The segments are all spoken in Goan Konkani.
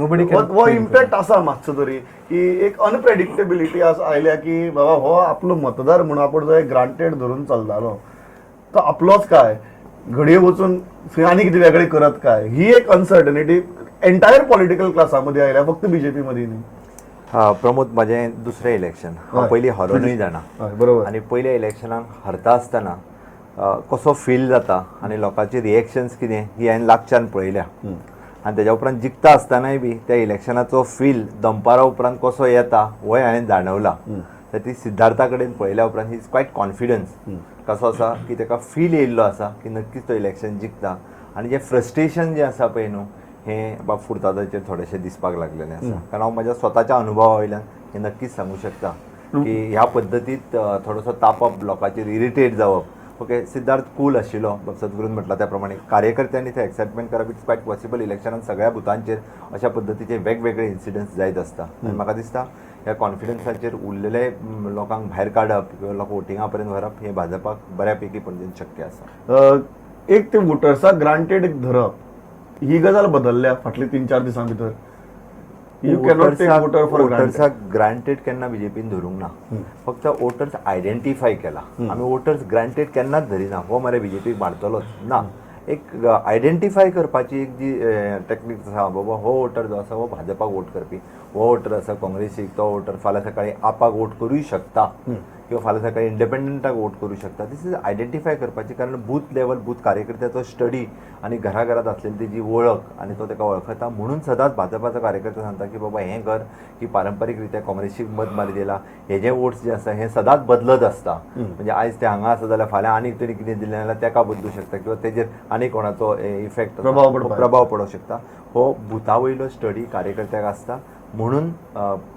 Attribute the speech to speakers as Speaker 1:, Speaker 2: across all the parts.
Speaker 1: Nobody can
Speaker 2: हो
Speaker 1: claim
Speaker 2: इम्पॅक्ट आसा मातसो तरी की एक अनप्रेडिक्टेबिलिटी आयल्या की बाबा हो आपलो मतदार म्हणून आपण जो ग्रांटेड धरून चलतालो तो आपलोच काय, घडये वचून थंय आनी कितें वेगळें करत काय, ही एक अनसर्टनिटी एंटायर पॉलिटिकल क्लासा मदीं आयल्या, फक्त बीजेपी मदीं न्ही.
Speaker 3: हा प्रमोद, म्हजें दुसरें इलेक्शन हांव पयलीं हरोनूय जाणा.
Speaker 2: हय, बरोबर.
Speaker 3: आनी पयल्या इलेक्शनाक हरता आसतना कसो फील जाता आनी लोकांची रिएक्शन्स कितें ही हांवें लागच्यान पळयल्या. आनी तेज्या उपरांत जिखता आसतनाय बी त्या इलेक्शनाचो फील दनपारा उपरांत कसो येता होय हांवें जाणवला. तर ती सिद्धार्था कडेन पळयल्या उपरांत he is quite confidence कसो आसा की ताका फील येयल्लो आसा की नक्कीच तो इलेक्शन जिखता. आनी जें फ्रस्ट्रेशन जें आसा पळय न्हू, हें बाब फुर्तादाचेर थोडेशें दिसपाक लागलेलें आसा, कारण हांव म्हज्या स्वताच्या अनुभवा वयल्यान हें नक्कीच सांगू शकता की ह्या पद्दतीत थोडोसो तापप, लोकांचेर इरिटेट जावप. ओके, सिद्धार्थ कूल आशिल्लो, बाब सद्गुरून म्हटलां त्या प्रमाणे कार्यकर्त्यांनी ते एक्सायटमेंट करप it's quite possible. इलेक्शनान सगळ्या बुथांचेर अशा पद्दतीचे वेगवेगळे इन्सिडंट्स जायत आसता आनी म्हाका दिसता ह्या कॉन्फिडन्साचेर उरलेले लोकांक भायर काडप किंवा लोक वोटिंगा पर्यंत व्हरप हें भाजपाक बऱ्या पैकी पणजेन शक्य आसा.
Speaker 2: एक ते वोटर्साक ग्रांटेड धरप ही गजाल बदलल्या फाटल्या 3-4 दिसां भितर. You cannot take voter for granted.
Speaker 3: वोटर्साक granted केन्ना बीजेपीन धरूंक ना, फक्त वोटर्स आयडेंटिफाय केला आमी. वोटर्स ग्रांटेड केन्नाच धरिना, हो मरे बीजेपीक मारतलोच ना. एक आयडेंटिफाय करपाची एक जी टेक्नीक आसा, बाबा हो वोटर जो आसा हो भाजपाक वोट करपी, हो वोटर आसा काँग्रेसीक, तो वोटर फाल्यां सकाळी आपाक वोट करूय शकता किंवा फाल्यां सकाळी इंडिपेंडंटाक वोट करूं शकता. दीस is identify करपाची, कारण बूथ लेवल बूथ कार्यकर्त्याचो स्टडी आनी घराघरात आसलेली तेजी वळख आनी तो ताका वळखता म्हणून सदांच भाजपाचो कार्यकर्ता सांगता की बाबा हें कर की पारंपारीक रित्या काँग्रेसीक मत मारी दिला, हेजे वोट्स जे आसा हे सदांच बदलत आसता. म्हणजे आयज ते हांगा आसा जाल्यार फाल्यां आनीक तरी कितें दिलें जाल्यार तेका बदलूं शकता किंवा तेजेर आनी कोणाचो इफेक्ट
Speaker 2: प्रभाव पडपाक
Speaker 3: प्रभाव पडूंक शकता. हो बुथा वयलो स्टडी कार्यकर्त्याक आसता म्हणून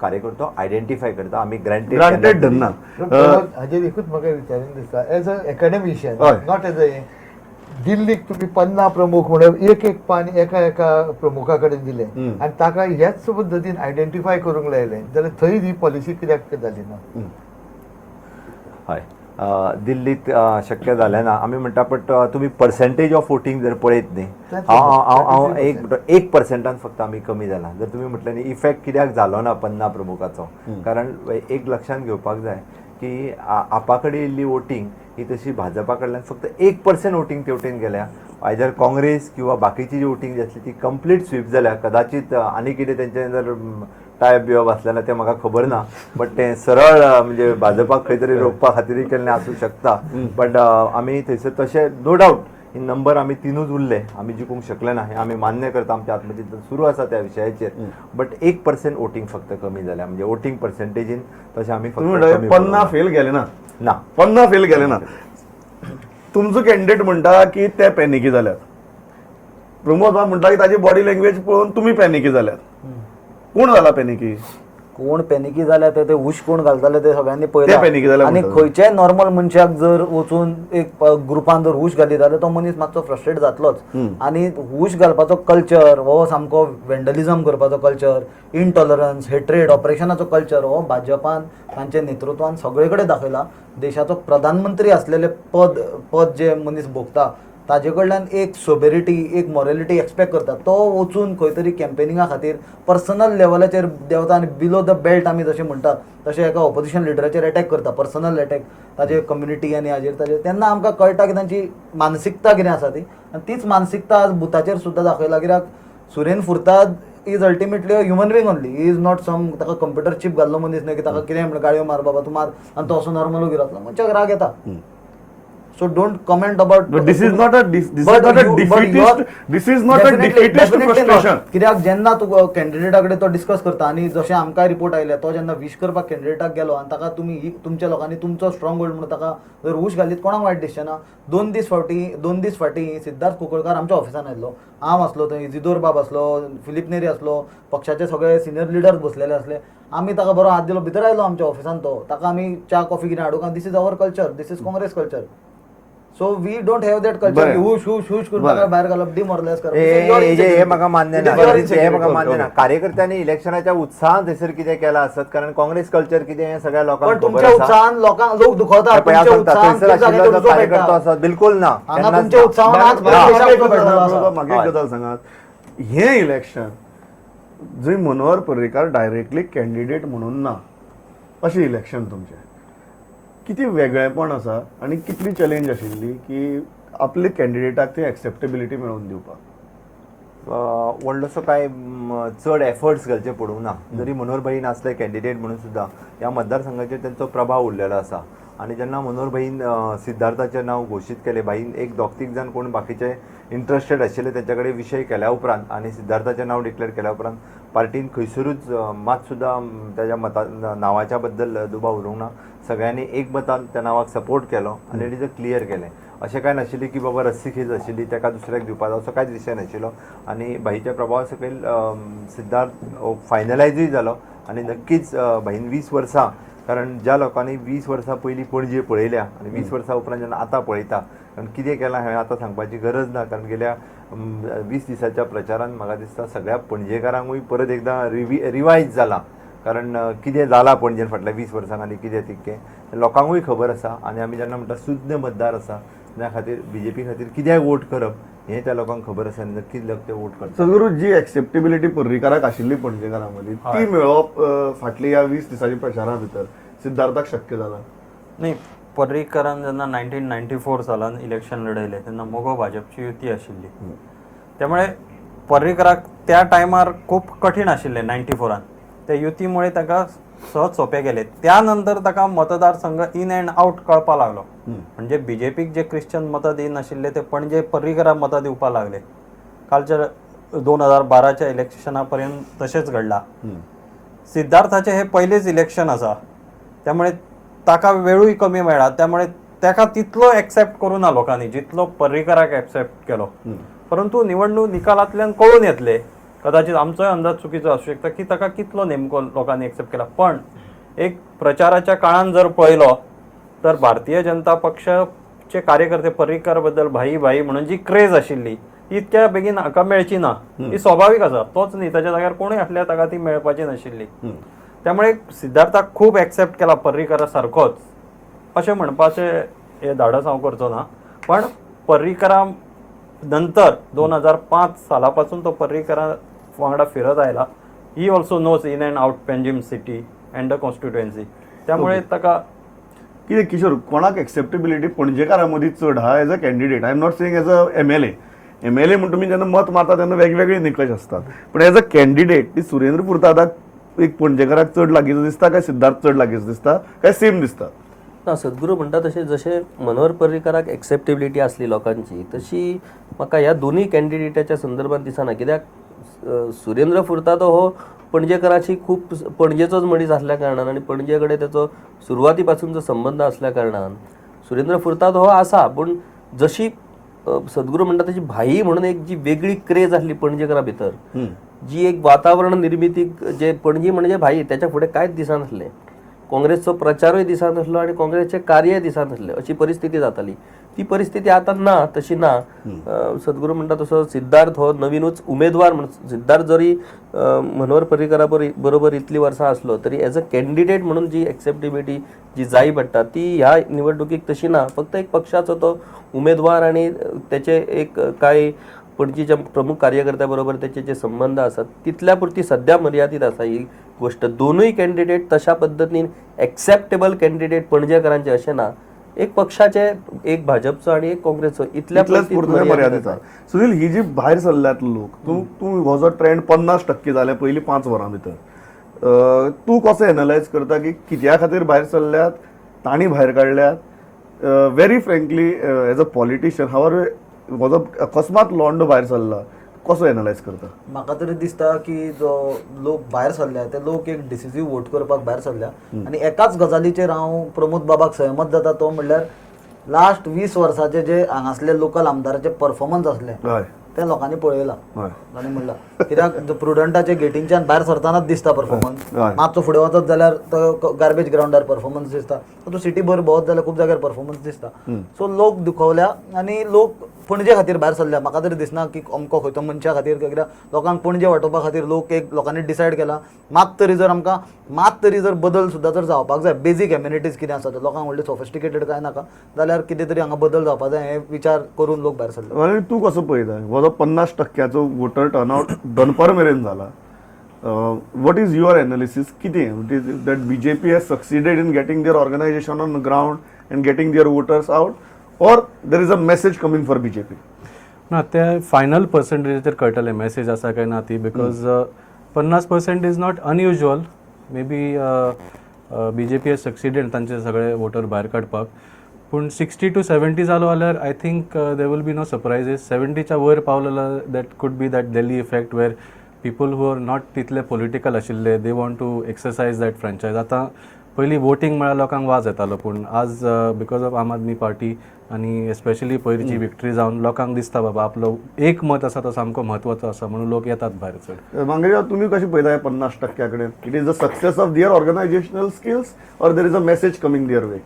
Speaker 3: कार्यकर्तो आयडेंटिफाय करता, आमी ग्रांटेड
Speaker 2: ग्रांटेड धरना.
Speaker 4: हाजेर एकूच म्हाका विचारीन दिसता, as a academician, not as a, दिल्लीक तुमी 50 प्रमुख म्हणून एक एक पान एका एका प्रमुखा कडेन दिलें आनी ताका ह्याच पद्दतीन आयडेंटिफाय करूंक लायलें जाल्यार थंय ही पॉलिसी कित्याक जाली ना?
Speaker 3: हय, दिल्लीत शक्य जालें ना आमी म्हणटा, बट तुमी पर्सेंटेज ऑफ वोटींग जर पळयत न्ही, हांव हांव हांव एक 1 पर्सेंटान फक्त आमी कमी जाला. जर तुमी म्हटलें न्ही इफेक्ट कित्याक जालो ना 50 प्रमुखाचो, कारण एक लक्षांत घेवपाक जाय की आपा कडेन येयल्ली वोटींग ही तशी भाजपा कडल्यान फक्त 1% वोटींग तेवटेन गेल्या. आयदर काँग्रेस किंवा बाकीची जी वोटींग जी आसली ती कंप्लीट स्वीप जाल्या. कदाचित आनी कितें तेंचे जर टायप बिवप आसलें जाल्यार तें म्हाका खबर ना, बट तें सरळ म्हणजे भाजपाक खंय तरी रोखपा खातीरूय केल्लें आसूं शकता. बट आमी थंयसर तशें नो डावट इन नंबर आमी तिनूच उरले, आमी जिखूंक शकले ना हें आमी मान्य करता. आमचें आत्मचिंतन सुरू आसा त्या विशयाचेर, बट 1% वोटींग फक्त कमी जाल्या, म्हणजे वोटींग पर्सेंटेजीन तशें आमी
Speaker 2: तुम्ही
Speaker 3: फक्त
Speaker 2: म्हणटा
Speaker 3: कमी
Speaker 2: 50
Speaker 3: पडूंक
Speaker 2: फेल गेले ना.
Speaker 3: ना.
Speaker 2: 50 फेल गेले ना. तुमचो कॅन्डिडेट म्हणटा की ते पॅनिकी जाल्यात, प्रमोद बाब म्हणटा की ताजी बॉडी लँग्वेज पळोवन तुमी पॅनिकी जाल्यात. कोण जाला पॅनिकी?
Speaker 5: कोण पॅनिकी जाल्या ते हुश कोण घालताले ते सगळ्यांनी
Speaker 2: ते पॅनिकी जाल्या
Speaker 5: आनी
Speaker 2: म्हणटा.
Speaker 5: खंयच्याय नॉर्मल मनशाक जर वचून एक ग्रुपान जर हुश घाली जाल्यार तो मनीस मातसो फ्रस्ट्रेट जातलोच. आनी हुश घालपाचो कल्चर हो सामको वेंडलिझम करपाचो कल्चर, इनटॉलरन्स, हेट्रेड, ऑपरेशनाचो कल्चर हो भाजपान तांच्या नेतृत्वान सगळे कडेन दाखयला. देशाचो प्रधानमंत्री असलेले पद जे मनीस भोगता ताजे कडल्यान एक सोबेरिटी, एक मॉरेलिटी एक्सपेक्ट करता. तो वचून खंय तरी कॅम्पेनिंगा खातीर पर्सनल लेवलाचेर देंवता आनी बिलो the belt आमी जशें म्हणटात तशें एका ऑपोजिशन लिडराचेर एटॅक करता, पर्सनल एटॅक ताजे कम्युनिटी आनी हाजेर ताजेर, तेन्ना आमकां कळटा की तांची मानसिकता कितें आसा ती. आनी तीच मानसिकता आज बुथाचेर सुद्दां दाखयला, कित्याक Suren Furtado is ultimately a human being only, is not some ताका कंप्युटर चीप घाल्लो मनीस न्हय की ताका कितें म्हणून गाळयो मार बाबा तूं मार आनी तो असो नॉर्मल उगी रावतलो. मनशाक राग येता. So don't comment about
Speaker 2: But this is not a this is not a defeatist, this is not a defeatist frustration.
Speaker 5: कित्याक जेन्ना तूं कॅन्डिडेटा कडेन तो डिस्कस करता आनी जशें आमकांय रिपोर्ट आयले, तो जेन्ना विश करपाक कॅन्डिडेटाक गेलो आनी ताका तुमी तुमच्या लोकांनी तुमचो स्ट्रॉंग होल्ड म्हणून ताका जर हुश घालीत, कोणाक वायट दिसचें ना. 2 दीस फाटीं सिद्धार्थ कुंकळकार आमच्या ऑफिसान आयल्लो, हांव आसलो थंय, जिदोर बाब आसलो, फिलीप नेरी आसलो, पक्षाचे सगळे सिनियर लिडर्स बसलेले आसले. आमी ताका बरो हात दिलो, भितर आयलो आमच्या ऑफिसान तो. ताका आमी च्या कॉफी कितें हाडूंक. This is our culture, this is Congress culture, so we don't have that culture. हुश हुश हुश करून ताका भायर घालप, डिमोरलायज करप.
Speaker 3: हे हे हे म्हाका मान्य ना, हे म्हाका मान्य ना. कार्यकर्त्यांनी इलेक्शनाच्या उत्साहान थंयसर कितें केलां आसत, कारण काँग्रेस कल्चर कितें हें सगळ्या लोकांक
Speaker 5: पण
Speaker 3: खबर
Speaker 5: तुमच्या
Speaker 3: आसा.
Speaker 5: उत्साहान लोकांक लोक दुखवता.
Speaker 3: हे पळय, हांव
Speaker 5: तुमच्या
Speaker 3: सांगता,
Speaker 5: उत्साहान
Speaker 3: थंयसर
Speaker 5: खूब
Speaker 3: आशिल्लो
Speaker 5: जाग्यार
Speaker 3: जो
Speaker 5: रुजो
Speaker 3: कार्यकर्तो
Speaker 5: पेट्टा.
Speaker 3: आसा, बिलकुल ना.
Speaker 5: हांगा
Speaker 3: केन्नाच
Speaker 5: तुमच्या
Speaker 3: ना.
Speaker 5: उत्साहान आज भारत देशाक
Speaker 2: म्हाका
Speaker 5: पेटलेलो आसा.
Speaker 2: एक गजाल सांगात, हें इलेक्शन जंय मनोहर पर्रीकार डायरेक्टली कॅन्डिडेट म्हणून ना अशें इलेक्शन तुमचें कितें वेगळेपण आसा आनी कितली चॅलेंज आशिल्ली की आपले कॅन्डिडेटाक ती एक्सेप्टेबिलिटी मेळोवन दिवपाक?
Speaker 3: व्हडलोसो कांय चड एफर्ट्स घालचे पडूंक ना. जरी मनोहर भाई नासले कॅन्डिडेट म्हणून सुद्दां ह्या मतदारसंघाचेर तेंचो प्रभाव उरलेलो आसा. आनी जेन्ना मनोहर भाईन सिद्धार्थाचें नांव घोशीत केलें, भाईन एक दोग तीग जाण कोण बाकीचे इंट्रस्टेड आशिल्ले तेंच्या कडेन विशय केल्या उपरांत आनी सिद्धार्थाचें नांव डिक्लेर केल्या उपरांत पार्टीन खंयसरूच मात सुद्दां तेज्या मता नांवाच्या बद्दल दुबाव उरूंक ना. सगळ्यांनी एकमतान त्या नांवाक सपोर्ट केलो आनी it is clear केलें. अशें कांय नाशिल्लें की बाबा रस्सी खेच आशिल्ली ताका दुसऱ्याक दिवपाचो, असो कांयच विशय नाशिल्लो. आनी भाईच्या प्रभावा सकयल सिद्धार्थ फायनलायजूय जालो आनी नक्कीच भाईन 20 वर्सां, कारण ज्या लोकांनी 20 वर्सां पयलीं पणजे पळयल्या आनी 20 वर्सां उपरांत जेन्ना आतां पळयता, कारण कितें केलां हांवें आतां सांगपाची गरज ना, कारण गेल्या 20 दिसाच्या प्रचारान म्हाका दिसता सगळ्या पणजेकारांकूय परत एकदां रिवायज जाला. कारण कितें जालां पणजेन फाटल्या 20 वर्सांक आनी कितें तितकें लोकांकूय खबर आसा. आनी आमी जेन्ना म्हणटा सुज्ञ मतदार आसा, त्या खातीर बीजेपी खातीर कित्याक वोट करप हें त्या लोकांक खबर आसा आनी नक्कीच लोक ते वोट करतात.
Speaker 2: सद्गुरू, जी एक्सेप्टेबिलिटी पर्रीकाराक आशिल्ली पणजेकारां मदीं ती मेळोवप फाटल्या ह्या 20 दिसांच्या प्रचारा भितर सिद्धार्थाक शक्य जाला?
Speaker 1: न्ही, पर्रीकरान जेन्ना 1994 सालान इलेक्शन लढयलें तेन्ना मगो भाजपची युती आशिल्ली, त्यामुळे पर्रीकराक त्या टायमार खूब कठीण आशिल्लें. 94 त्या युतीमुळे ताका सहज सोंपें गेलें. त्या नंतर ताका मतदारसंघ इन अँड आउट कळपाक लागलो. म्हणजे बीजेपीक जे क्रिश्चन मतां दिनाशिल्ले ते पणजे पर्रीकराक मतां दिवपाक लागले. कालच्या 2012च्या इलेक्शना पर्यंत तशेंच घडलां. सिद्धार्थाचें हें पयलेंच इलेक्शन आसा, त्यामुळे ताका वेळूय कमी मेळ्ळा, त्यामुळे ताका तितलो एक्सेप्ट करूं ना लोकांनी जितलो पर्रीकराक एक्सेप्ट केलो. परंतु निवडणूक निकालांतल्यान कळून येतले, कदाचित आमचोय अंदाज चुकीचो आसूं शकता की ताका कितलो नेमको लोकांनी एक्सेप्ट केला. पण एक प्रचाराच्या काळान जर पळयलो तर भारतीय जनता पक्षाचे कार्यकर्ते पर्रीकर बद्दल भाई भाई म्हणून जी क्रेज आशिल्ली ती इतक्या बेगीन हाका मेळची ना, ही स्वाभावीक आसा. तोच न्ही, ताच्या जाग्यार कोणूय आसल्यार ताका ती मेळपाची नाशिल्ली. त्यामुळे सिद्धार्थाक खूब एक्सेप्ट केला पर्रीकरा सारकोच अशें म्हणपाचें हें धाडस हांव करचो ना. पण पर्रीकरा नंतर 2005 साला पासून तो पर्रीकरा वांगडा फिरत आयला. He also knows in and out Panjim city and the constituency. त्यामुळे ताका
Speaker 2: कितें किशोर, कोणाक एक्सेप्टेबिलिटी पणजेकारां मदीं चड आहा as a candidate? I am not saying as a MLA. MLA म्हण तुमी जेन्ना मत मारता तेन्ना वेगवेगळे निकश आसतात, पण एज अ कॅन्डिडेट ती सुरेंद्र पुर्तादाक एक पणजेकाराक चड लागींचो दिसता काय सिद्धार्थ चड लागींचो दिसता काय सेम दिसता?
Speaker 6: ना, सद्गुरू म्हणटा तशें जशें मनोहर पर्रीकाराक एक्सेप्टेबिलिटी आसली लोकांची, तशी म्हाका ह्या दोनूय कॅन्डिडेटाच्या संदर्भात दिसना. कित्याक सुरेंद्र फुर्तादो हो पणजेकाराची खूब पणजेचोच मनीस आसल्या कारणान आनी पणजे कडेन तेचो सुरवाती पासूनचो संबंद आसल्या कारणान सुरेंद्र फुर्तादो हो आसा. पूण जशी सद्गुरू म्हणटा तशी भाई म्हणून एक जी वेगळी क्रेज आसली पणजेकारा भितर, जी एक वातावरण निर्मिती, जे पणजी म्हणजे भाई त्याच्या फुडें कांयच दिसनासलें, काँग्रेसचो प्रचारूय दिसनासलो आनी काँग्रेसचें कार्यय दिसनासलें, अशी परिस्थिती जाताली. ती परिस्थिती आतां ना, तशी ना. सद्गुरू म्हणटा तसो सिद्धार्थ हो नवीनूच उमेदवार म्हणून, सिद्धार्थ जरी मनोहर पर्रीकरा बरोबर इतली वर्सां आसलो तरी एज अ कॅन्डिडेट म्हणून जी एक्सेप्टेबिलिटी जी जाय पडटा ती ह्या निवडणुकीक तशी ना. फक्त एक पक्षाचो तो उमेदवार आनी तेचे एक कांय पणजीच्या प्रमुख कार्यकर्त्या बरोबर तेचे जे संबंद आसात तितल्या पुरती सद्या मर्यादीत आसा ही गोष्ट. दोनूय कॅन्डिडेट तशा पद्दतीन एक्सेप्टेबल कॅन्डिडेट पणजेकारांचे अशें ना. एक पक्षाचे, एक भाजपचो आनी एक काँग्रेसचो, इतल्या
Speaker 2: इतल्याच
Speaker 6: पुरतीच
Speaker 2: पुरतें मर्यादीत
Speaker 6: आसा.
Speaker 2: आसा. सुनील, ही जी भायर सरल्यात लोक, तूं तूं हो जो ट्रेंड 50% जाले पयलीं 5 वरां भितर, तूं कसो एनलायज करता की कित्या खातीर भायर सरल्यात, तांणी भायर काडल्यात? Very frankly as a politician how are हो जो अकस्मात लोंडो भायर सरला कसो एनलायज करता?
Speaker 5: म्हाका तरी दिसता की जो लोक भायर सरल्या ते लोक एक डिसिजीव वोट करपाक भायर सरल्या. आनी एकाच गजालीचेर हांव प्रमोद बाबाक सहमत जाता, तो म्हणल्यार लास्ट 20 वर्साचे जे हांगासले लोकल आमदाराचे परफॉर्मन्स आसले ते लोकांनी पळयला. ताणें म्हणलां कित्याक प्रुडंटाचे गेटींच्यान भायर सरतानाच दिसता परफॉर्मन्स, मातसो फुडें वचत जाल्यार तो गार्बेज ग्रावंडार परफॉर्मन्स दिसता, तूं सिटी भर भोंवत जाल्यार खूब जाग्यार परफॉर्मन्स दिसता. सो लोक दुखवल्या आनी लोक पणजे खातीर भायर सरल्या. म्हाका तरी दिसना की अमको खंयचो मनशा खातीर, कित्याक लोकांक पणजे वाटोवपा खातीर लोक एक लोकांनी डिसायड केला मात तरी जर आमकां मात तरी जर बदल सुद्दां जर जावपाक जाय, बेजीक एम्युनिटीज कितें आसा ते लोकांक व्हडले सोफिस्टिकेटेड कांय नाका जाल्यार कितें तरी हांगा बदल जावपाक जाय हे विचार करून लोक भायर सरले.
Speaker 2: आनी तूं कसो पळयता हो जो 50% वोटर टर्नआउट दनपार मेरेन जाला, What is your analysis कितें it is that BJP has succeeded in getting their organization on ground and getting their voters out, or there is a message coming for BJP?
Speaker 7: ना, ते फायनल पर्संटेजीचेर कळटलें मॅसेज आसा काय ना ती, because 50% is not unusual. Maybe BJP has succeeded तांचे सगळे वोटर भायर काडपाक, पूण 60 टू 70 जालो जाल्यार I think there will be no surprises. सेवन्टीच्या वयर पावलो जाल्यार that could be that Delhi effect, where people who are not तितले पॉलिटिकल आशिल्ले, they want to exercise that franchise. आतां पयलीं वोटींग म्हळ्यार लोकांक वाज येतालो, पूण आज because of आम आदमी पार्टी आनी एस्पेशली पयरची विक्ट्री जावन लोकांक दिसता बाबा आपलो एक मत आसा तो सामको म्हत्वाचो आसा, म्हणून लोक येतात भायर चड.
Speaker 2: मांगेश, तुम्ही कशी पळयता 50 टक्क्या कडेन? It is a success of their organizational skills or there is a message coming their way?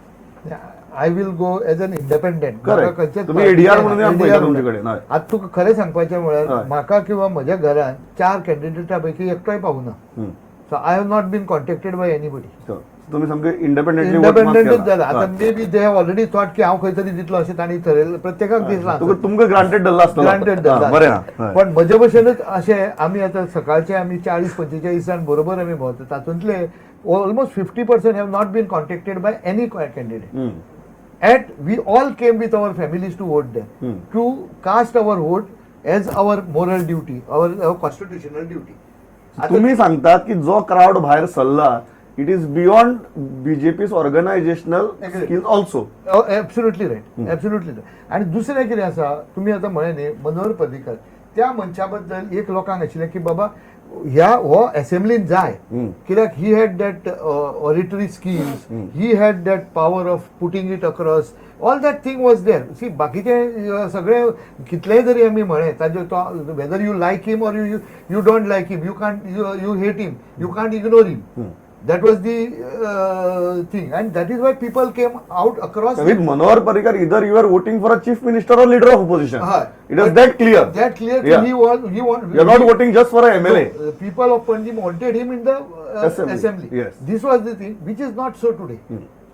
Speaker 4: I will go as an independent.
Speaker 2: Correct. तुम्ही ADR म्हणून आमी पळयता तुमचे कडेन, हय.
Speaker 4: आता तुका खरें सांगपाचें म्हळ्यार,
Speaker 2: हय.
Speaker 4: म्हाका किंवा म्हज्या घरान चार कॅन्डिडेटा पैकी एकटोय पावना. So I have not been contacted by anybody.
Speaker 2: तुम्ही सामके इंडिपेंडेंटली.
Speaker 4: इंडिपेंडंटच जाला. आता maybe they have already thought की हांव खंय तरी दितलो अशें तांणी थरयलें, प्रत्येकाक दिसलां.
Speaker 2: तुमकां ग्रांटेड धरला आसतलो.
Speaker 4: ग्रांटेड.
Speaker 2: हा, बरें हा, हय.
Speaker 4: पण म्हजे भशेनच अशें आमी आतां सकाळचे आमी 40-45 जाण बरोबर आमी भोंवता, तातूंतले almost 50% have not been contacted by any candidate. At we all came with our families to vote there, to cast our vote as our moral duty, our constitutional duty.
Speaker 2: तुम्ही सांगतात की जो क्राऊड भायर सरला, it is beyond BJP's organizational skills also.
Speaker 4: Absolutely right, absolutely right. आणि दुसरें कितें आसा, तुमी आतां म्हळें न्ही मनोहर पर्रीकर, त्या मनशा बद्दल एक लोकांक आशिल्लें की बाबा ह्या हो एसेंब्लीन जाय, कित्याक he had that oratory skills, he had that power of putting it across, all that thing was there. See, बाकीचे सगळे कितलेय जरी आमी म्हळें ताजे तो, whether you like him or you don't like him, you can't you you hate him, you can't ignore him. That was the thing, and that is why people came out across.
Speaker 2: With Manohar Parrikar, either you are voting for a chief minister or leader of opposition.
Speaker 4: हय.
Speaker 2: It was that clear.
Speaker 4: That clear.
Speaker 2: Yeah.
Speaker 4: He was he want
Speaker 2: You are not voting just for a MLA.
Speaker 4: No, people of Panjim wanted him in the
Speaker 2: Assembly.
Speaker 4: assembly.
Speaker 2: Yes.
Speaker 4: This was the thing, which is not so today.